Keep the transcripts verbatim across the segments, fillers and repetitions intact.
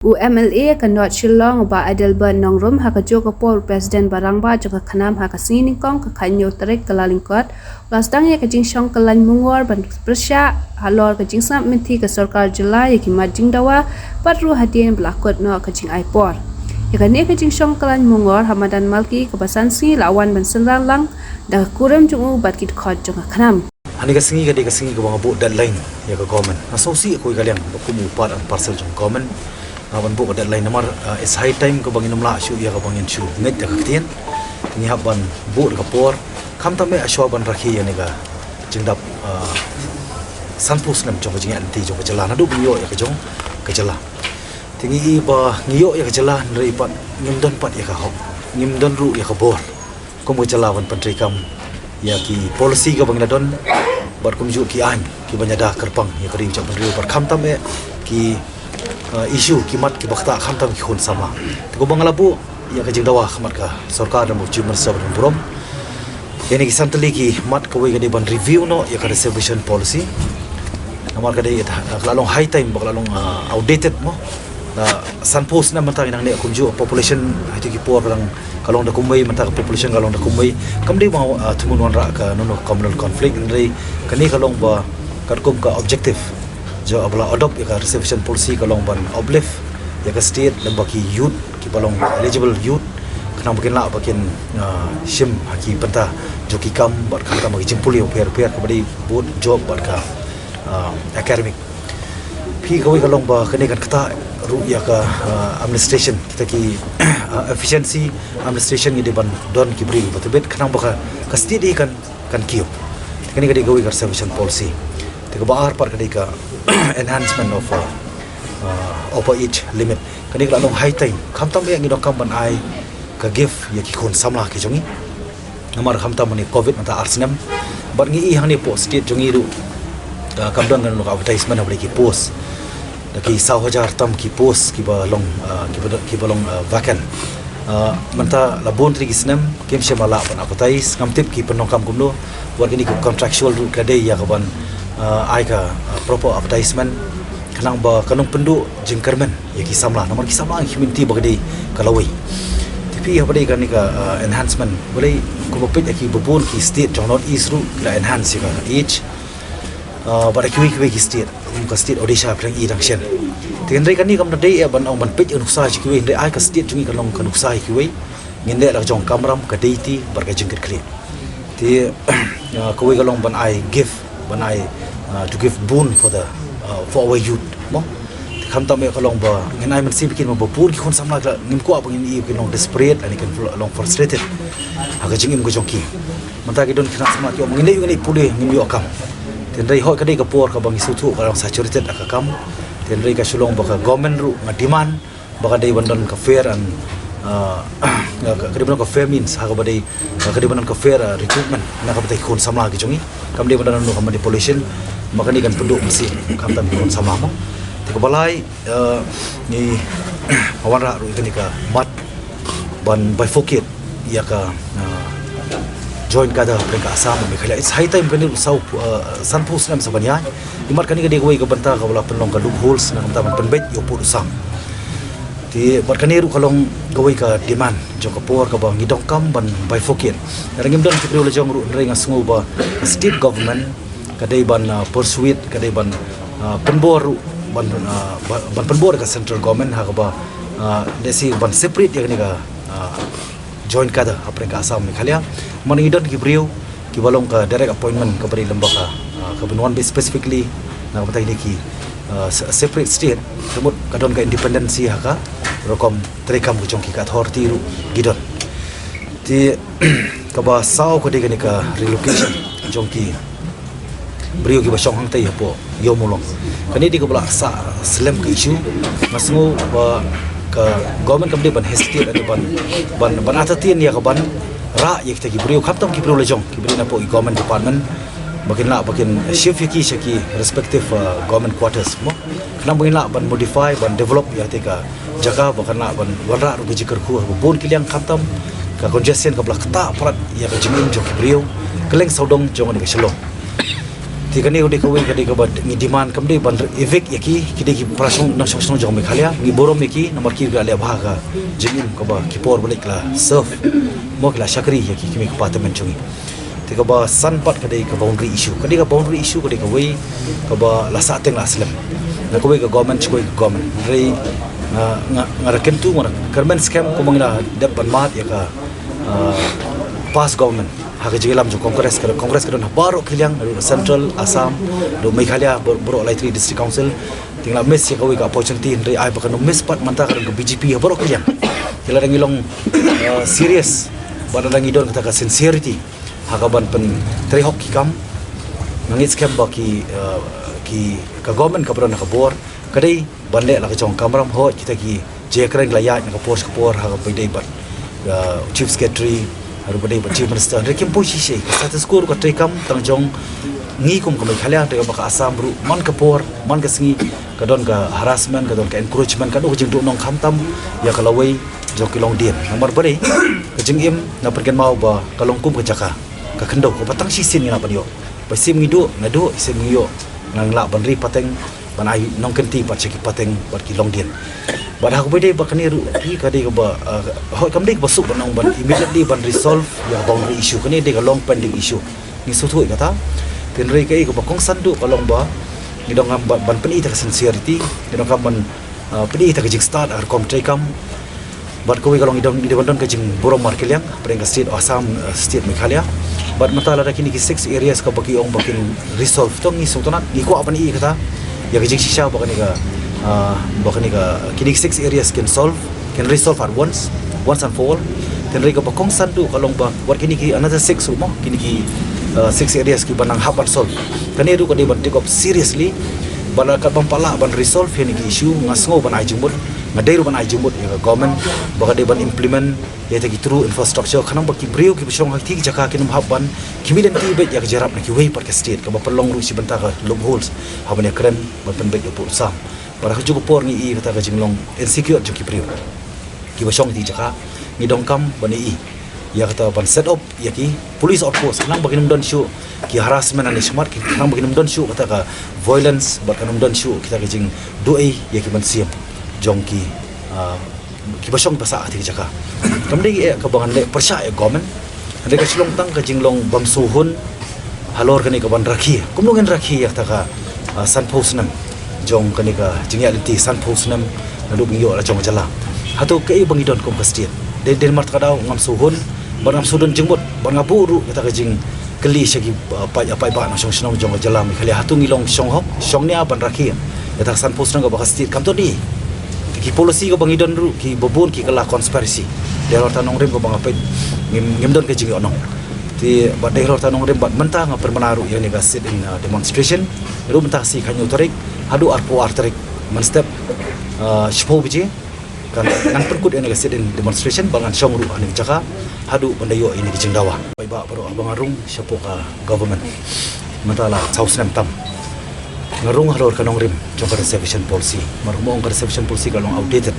U MLA ka North Shillong, Bah Adelbert Nongrum, ha kajuh ka por u President ba rangbah jong ka KHNAM, ha ka sngi nyngkong ka khathynñiew tarik Kyllalyngkot, u la sdang ïa ka jingshong kyllain mungor ban pyrshah halor ka jingsngap mynthi ka sorkar jylla ïa ki mat jingdawa, bad ruh hadien ba la kut noh ka jingai por. Ïa kane ka jingshong kyllain mungor ha madan Malki kaba san sngi la wan ban synran lang da ka kurim jong u bad ki dkhot jong ka KHNAM. Hangne ka sngi ka dei ka sngi kaba nga buh deadline ïa ka government. Nga sngewsih kawei ka liang ba kum u part and parcel jong government, nga ban buh ka deadline namar, uh, it's high time kaba ngin ym lah shuh ïa kaba ngin shu ngeit da ka ktien. Ngi hap ban buh da ka por, khamtam eh shuwa ban rakhe ïa kane ka jingdap, uh, sanphew snem jong ka jingïaid lynti jong ka jylla, naduh ba ngi ïoh ïa ka jong ka jylla. Te ngi i ba ngi ïoh ïa ka jylla hynrei pat ngim don pat ïa ka hok, ngim don ruh ïa ka bor kum ka jylla ban pyntreikam ïa ki policy kaba ngi la don, bad kumjuh ki aiñ kiba ïada kyrpang ïa ka ri ka jaitbynriew, bad khamtam eh ki, uh, issue, ki mat kiba ktah khamtam ki khun samla. Te kumba nga la buh ïa ka jingdawa ha khmat ka sorkar, da u Chief Minister ba don burom, ïa kine ki san tylli ki mat, kawei ka dei ban review noh ïa ka reservation policy. Namar ka dei, uh, ka la long high time, ba ka la long, uh, outdated mo. Uh, sanphew snem mynta ngi nangne, kumjuh population ha kito ki por ka long, ka long da kumwei, mynta ka population ka long da kumwei. Kam dei ba, uh, thmu wanrah kano kano communal conflict, hynrei kane ka long ba katkum ka objective jong ba la adopt ïa ka reservation policy ka long ban uplift ïa ka state lyngba ki youth kiba long eligible youth, khnang ba kin lah ba kin, uh, shim ha ki bynta jong ki kam bad khamtam ha ki jingpule bapher bapher, kaba dei both job bad ka, uh, academic. Phi, kawei ka long ba kane kan ktah ruh ïa ka, uh, administration, kita ki, uh, efficiency administration, ngi dei ban don ki briew ba tbit khnang ba ka, ka state hi kan, kan kiew. Kane ka dei kawei ka reservation policy. Te kaba ar pat ka dei ka enhancement of, uh, uh, upper age limit. Kane ka la long high time, khamtam eh ngi donkam ban ai ka gift ïa ki khun samla ki jong ngi. Namar khamtam mynne covid mynta ar snem. Bad ngi i hangne hapoh state jong ngi ruh, uh, kam don kano kano ka advertisement haba dei ki post. Da ki saw hajar tam ki post kiba long, uh, kiba, kiba long, uh, vacant. Uh, mynta la bun tylli ki snem kim shym la lah ban advertise, ngam tip ki pyndonkam kumno. Wat kine ki contractual ruh ka dei ïa ka ban, uh, ai ka, uh, proper advertisement, khnang ba kan ym pynduh jingkyrmen ïa ki samla, namar ki samla ngi khmih lynti ba ka dei ka lawei. Te phi, haba dei kane ka, uh, enhancement, balei kumba peit ïa kiba bun ki state jong North East ruh ki la enhance ïa ka age, uh, bad ïa kiwei kiwei ki state, kum ka state Odisha phi dang i dang shen. Te hynrei kane kam da dei eh ban ong ban peit ïa ka nuksa jong kiwei, hynrei ai ka state jong ngi kan long ka nuksa ïa kiwei. Ngin leh la ka jong kamram, ka deiti bad ka jingkitkhlieh. Te, uh, kawei ka long ban ai gift, ban ai, uh, to give boon for the, uh, for our youth mo. Te khamtam eh ka long ba ngin ai mynsiem ïa ki, namar ba bun ki khun samla ki la, ngim kwah ba ngin i ba kin long desperate lane kin long frustrated ha ka jingim ka jong ki. Mynta ki don ki khynnah samla ki ong, ngin leit, ngin leit pule, ngim ïoh kam. Te hynrei hooid ka dei ka por kaba ngi sngewthuh ka long saturated ha ka kam. Te hynrei ka shu long ba ka government ruh nga demand ba ka dei ban don ka fair and, uh, ka, ka dei ban don ka fair means, ha kaba dei, ka dei ban don ka fair, uh, recruitment na ka bynta ki khun samla ki jong ngi. Kam dei ban don kano ka manipulation, ba kane kan pynduh mynsiem khamtam ki khun samla mo. Te kaba lai, uh, ngi wanrah ruh ïa kane ka mat ban bifurcate ïa ka, uh, joint cadre hapdeng ka Assam bad Meghalaya. It's high time, kane ruh saw, uh, sanphew snem sa ban ïaid. Imat kane ka dei kawei ka bynta kaba la pynlong ka loopholes na ka bynta ban pynbeit ïa u pud u sam. Te bad kane ruh ka long kawei ka demand jong ka por kaba ngi donkam ban bifurcate. Lada ngim don ki briew la jong ruh, hynrei nga sngew ba state government ka dei ban, uh, persuade, ka dei ban, uh, pynbor ruh, ban, uh, ban, ban pynbor ka central government ha kaba, uh, lehse ban separate ïa kane ka, uh, joint cadre hapdeng ka Assam Meghalaya. Namar ngi don ki briew kiba long ka direct appointment kaba dei lyngba ka, ah, kaba wan beit specifically na ka bynta kine ki, ah, se-, separate state. Te mut ka don ka independency ha ka rukom treikam ka jong ki, ka authority ruh ki don. Te kaba saw ka dei kane ka relocation jong ki briew kiba shong hangtei hapoh Iawmullong. Kane dei kaba la sah slem ka issue. Nga sngew ba ka government kam dei ban hesitate, ban, ban, ban entertain ïa ka ban rah ïa kita ki briew, khamtam ki briew la jong kiba dei napoh ki government department, ba kin lah ba kin shift ïa ki sha ki respective, uh, government quarters mo. Khnang ba kin lah ban modify, ban develop ïa kata ka jaka, ba kan lah ban wanrah ruh ka jingkyrkhu ha bun ki liang, khamtam ka congestion kaba la ktah palat ïa ka jingim jong ki briew kylleng sawdong jong kane ka Shillong. Te kane ka dei kawei ka dei kaba ngi demand kam dei ban evict ïa ki, ki dei ki para shong nongshong shnong jong Meghalaya, ngi burom ïa ki namar ki la leh bha ka jingim kaba ki por ba leit la serve. Mo ki la shakri ïa ki ki mei ki pa tymmen jong ngi. Te kaba san pat ka dei ka boundary issue. Ka dei ka boundary issue ka dei kawei kaba la sah teng la slem. Na kawei ka government sha kawei ka government. Hynrei nga nga nga da kyntu nga da kyrmen skhem kumba ngi la dep ban mad ïa ka ah, past government ha ka jingïalam jong Congress, ka Congress ka don ha baroh ki liang, naduh Central, Assam, naduh Meghalaya, bar- baroh lai three District Council. Te ngi la miss ïa kawei ka opportunity, hynrei ai ba kan ym miss pat mynta ka don ka B J P ha baroh ki liang. Te lada ngi long ah, serious bad lada ngi don kata ka sincerity ha ka ban pyntrei hok ki kam, nga ngeit skhem ba ki ah, ki ka government kaba don ha ka bor ka dei ban leh la ka jong ka kamram. Hooid, kita ki jingïakren ki la ïaid na ka por sha ka por ha kaba ïadei bad ah, Chief Secretary, ha kaba ïadei bad Chief Minister. Hynrei kim poi shisha, ka status quo ruh ka trei kam tang jong ngi kum ka Meghalaya, hynrei kaba ka Assam ruh man ka por man ka sngi ka don ka harassment, ka don ka encroachment, ka don ka jingduh nong khamtam ïa ka lawei jong ki longdien. Namar ba dei ka jingim na pynkynmaw ba ka long kum ka jaka ka khyndew kaba tang shisien ngi lah ban ïoh. Ba shisien ngi duh, nga duh, shisien ngi ïoh, nga lah ban ri pateng ban ai nongkynti pat sha ki pateng bad ki longdien. Bad ha kaba ïadei bad kane ruh, ki ka dei kaba ah, hooid kam dei kaba suk ban ong ban immediately ban resolve ïa ka boundary issue. Kane dei ka long pending issue. Ngi sngewthuh ïa kata. Hynrei kaei kaba kongsan duh ka long ba ngi donkam ban ban pyni ïa ka sincerity, ngi donkam ban ah, pyni ïa ka jingstad ha ka rukom trei kam. Bad kawei ka long ngi don ngi dei ban don ka jingburom markylliang hapdeng ka state Assam, ah, state Meghalaya. Bad mynta lada kine ki six areas kaba ki ong ba kin resolve, to ngi sngewtynnat, ngi kwah ban ïohi kata ïa ka jingshisha ba kane ka ah, ba kane ka kine ki six areas kin solve, kin resolve at once, once and for all. Hynrei kaba kongsan duh ka long ba wat kine ki another six ruh mo, kine ki ah, six areas kiba nang hap ban solve, kane ruh ka dei ban take up seriously. Bad lada kat bym pat lah ban resolve ïa kine ki issue, nga sngew ban ai jingmut, nga dei ruh ban ai jingmut ïa ka government ba ka dei ban implement ïa kita ki true infrastructure, khnang ba ki briew kiba shong ha kiti ki jaka kin ym hap ban khmih lynti beit ïa ka jingïarap na kiwei pat ki state, kaba pynlong ruh shi bynta ka loopholes ha ban ïakren ban pynbeit ïa u pud u sam. Bad ha kajuh ka por ngi ïohi kata ka jinglong insecure jong ki briew kiba shong ha kiti ki jaka. Ngi donkam ban ïohi ïa kata ban set up ïa ki police outpost, khnang ba kin ym don shuh ki harassment ha ne shakhmat, khnang ba kin ym don shuh kata ka violence bad kan ym don shuh kita ka jingduh ei ïa ki mynsiem jong ki ah, kiba shong ba sah ha kiti ki jaka. Kam dei eh kaba ngan leh pyrshah ïa government. Hynrei ka shu long tang ka jinglong bym sngewhun halor kane ka ban rakhe. Kumno ngin rakhe ïa kata ka ah, sanphew snem jong kane ka jingïaid lynti, sanphew snem naduh ba ngi ïoh la jong ka jylla. Hato kaei ba ngi don kum ka state? Dei dei namar kata ka daw ngam sngewhun bad ngam sngewdon jingmut bad nga buh ruh kata ka jingkylli sha ki ah, paid ah, paidbah nongshong shnong jong ka jylla Meghalaya, hato ngi long shong hok shong nia ban rakhe ïa kata ka sanphew snem kaba ka state kam don ei? Ki policy kaba ngi don ruh kiba bun ki kylla conspiracy. Dei halor kata ka nongrim kaba nga peit ngim ngim don ka jingïohnong. Te bad dei halor kata ka nongrim bad mynta nga pynbna ruh ïa kane ka sit in ah, demonstration. Ruh mynta ka sngi khathynñiew tarik haduh arphew ar tarik mynstep ah, shiphew baje kan ngan pynkut ïa kane ka sit in demonstration bad ngan shong ruh ha kane ka jaka haduh ban da ïoh ïa kane ka jingdawa. Paidbah baroh, haba nga rung shapoh ka government mynta la saw snem tam, nga rung halor ka nongrim jong ka reservation policy. Namar kumba ong ka reservation policy ka long outdated.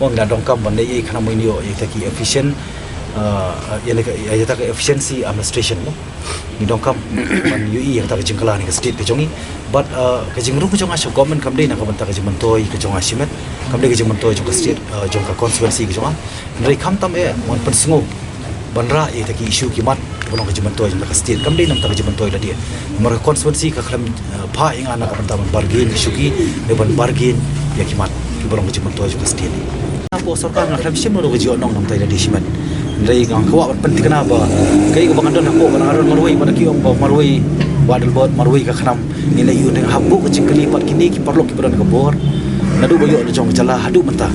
Mo ngi la donkam ban leh ei khnang ba ngin ïoh ïa kita ki efficient ah, ïa kata ka efficiency administration mo. Ngi donkam ban ïohi ïa kata ka jingkylla ha kane ka state ka jong ngi. Bad ah, ka jingrung ka jong nga sha government kam dei na ka bynta ka jingmyntoi ka jong nga shimet, kam dei ka jingmyntoi jong ka state ah, jong ka constituency ka jong nga. Hynrei khamtam eh ban pynsngew ban rah ïa kita ki issue ki mat kiba long ka jingmyntoi jong ka state, kam dei na ka bynta ka jingmyntoi lade. Namar ka constituency ka khlem ah, phah ïa nga na ka bynta ban bargain ïa ki shuki ne ban bargain ïa ki mat kiba long ka jingmyntoi jong ka state. Hapoh sorkar nga khlem shim ruh ka jingïohnong na ka bynta ïa lade shimet. Hynrei nga kwah ban pynthikna ba kaei kaba ngan don hapoh, ba nga don marwei, ba ki ong ba marwei ba dei bad marwei ka khnam. Ngi la ïoh deng hapoh ka jingkylli pat kine ki paralok kiba don ka bor, naduh ba ïoh la jong ka jylla haduh mynta.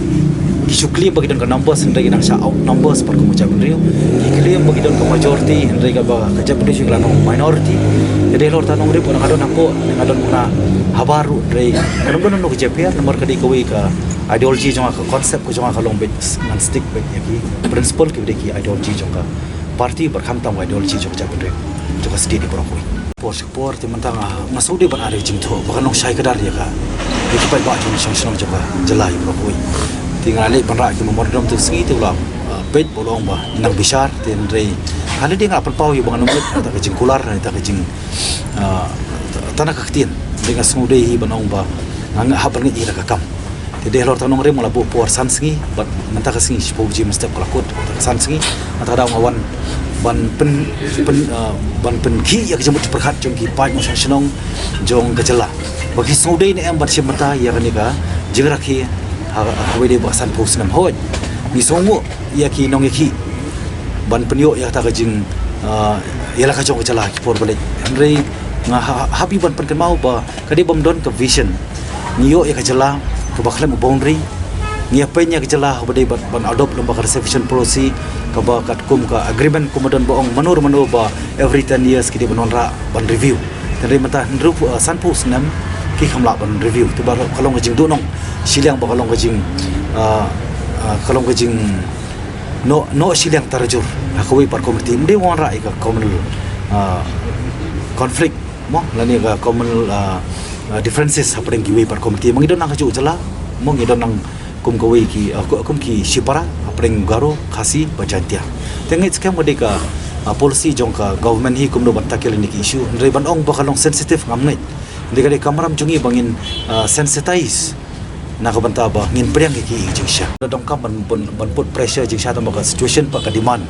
Ki shu claim ba ki don ka numbers hynrei ki nang shah out numbers pat kum ka jaitbynriew. Ki claim ba ki don ka majority hynrei kaba ka jaitbynriew shu la long minority. Te dei halor kata ka nongrim ba nga don hapoh, nga don kumno habar ruh hynrei kan ym don noh ka jingïapher namar ka dei kawei ka ideology jong nga, ka concept ka jong nga ka long beit ngan stick beit ïa ki principle kiba dei ki ideology jong ka party bad khamtam ka ideology jong ka jaitbynriew jong ka state ïa baroh kawei. Por sha por te mynta nga, nga sngewdei ban ai ka jingthoh ba kan long shai kdar ïa ka, ïa ki paidbah jong nongshong shnong jong ka jylla ïa baroh kawei. Te nga la leit ban rah ïa ki memorandum te ka sngi te u la ah, peit ba u la ong ba nang bishar, te hynrei ha lade nga la pynpaw ïa ba ngan ym leit na kata ka jingkular, na kata ka jing ah, tang na ka ktien, dei nga sngewdei hi ban ong ba nga hap ban ngeit hi da ka kam. Te dei halor tang nongrim nga la buh por san sngi, bad mynta ka sngi shiphew baje mynstep ka la kut, mynta ka san sngi, mynta ka daw nga wan ban pyn, pyn, ah, ban pynkhih ïa ka jingmut jingpyrkhat jong ki paid nongshong shnong jong ka jylla, ba ki sngewdei ne em ban shim bynta ïa kane ka jingrakhe ha, ha kawei de ba sanphew snem. Hooid, ngi sngewnguh ïa ki nongïakhih ban pynïoh ïa kata ka jing, ah, ïa la ka jong ka jylla ki por ba leit. Hynrei nga ha, hap hi ban pynkynmaw ba ka dei bym don ka vision. Ngi ïoh ïa ka jylla kaba khlem u boundary. Ngi ïa peit ïa ka jylla kaba dei ban, ban adopt lem bad ka reservation policy, kaba katkum ka agreement kumba don ba ong mano mano ba every ten years ki dei ban wanrah ban review. Hynrei mynta hynriew, ah, sanphew snem ki kham lah ban review. Te ba ka long ka jingduhnong shiliang, ba ka long ka jing, ah, ah, ka long ka jing noh, noh shiliang tarajur ha kawei pat community. Ym dei wanrah ïa ka communal, ah, conflict mo, lane ka communal, ah, ah, differences hapdeng kiwei pat community. Ma ngi don nang kajuh jylla mo, ngi don nang kum kawei ki, ah, ku-, kum ki shipara hapdeng Garo, Khasi bad Jaintia. Te ngeit skhem ka dei ka, ah, policy jong ka government hi kumno ban tackle ïa kine ki issue. Hynrei ban ong ba ka long sensitive ngam ngeit. Hynrei ka dei ka kamram jong ngi ba ngin, ah, sensitize na ka bynta ba ngin pdiang ïa ki jingshisha. Donkam ban, ban, ban put pressure jingshisha tang ba ka situation pat ka demand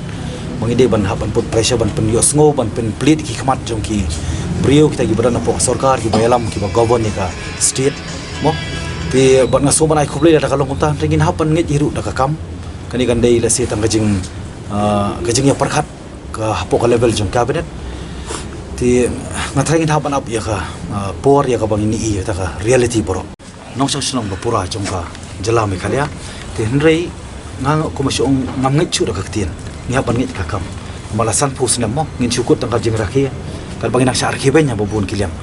ba ngi dei ban hap ban put pressure, ban pynïohsngew, ban pynplead ïa ki khmat jong ki briew, kita kiba don hapoh ka sorkar, kiba ïalam, kiba govern ïa ka state mo. Te bad nga sngew ban ai khublei lada ka long kumta, te ngin hap ban ngeit hi ruh da ka kam. Kane kan dei lehse tang ka jing, ah, ka jingïapyrkhat ka hapoh ka level jong cabinet. Te nga tharai ngin hap ban ap ïa ka, ah, por ïa kaba ngin ïohi ïa kata ka reality baroh. Nongshong shnong ba pura jong ka jylla Meghalaya. Te hynrei nga, nga kum shu ong ngam ngeit shuh da ka ktien. Ngi hap ban ngeit ka kam. Ba la sanphew snem mo ngin shu kut tang ka jingrakhe, katba ngi nang shah rakhe beiñ ha ba bun ki liang.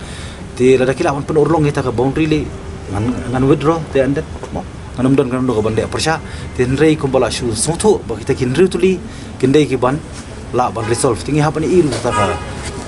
Te lada ki lah ban pynurlong ïa kata ka boundary lei, ngan, ngan withdraw te ended mo. Ngan ym don, ngan ym don kaban leh pyrshah. Te hynrei kumba la shu sngewthuh ba kita ki hynriew tylli kin dei kiban lah ban resolve. Te ngi hap ban ïohi ruh kata ka,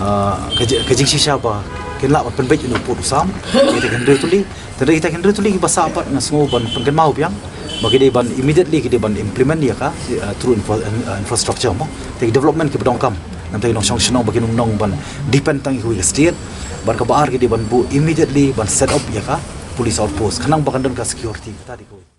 ah, ka ji-, ka jingshisha ba kin lah ban pynbeit ïa u pud u sam. Kita ki hynriew tylli. Te hynrei kita ki hynriew tylli kiba sah pat nga sngew ban pynkynmaw biang ba ki dei ban immediately ki dei ban implement ïa ka, ah, through infra-, ah, infrastructure mo. Te ki development kiba donkam. Namar kita ki nongshong shnong ba kin ym nang ban depend tang ïa kawei ka state. Bad kaba ar ki dei ban buh immediately ban set up ïa ka police outpost. Khnang ba kan don ka security. Kata dei kawei.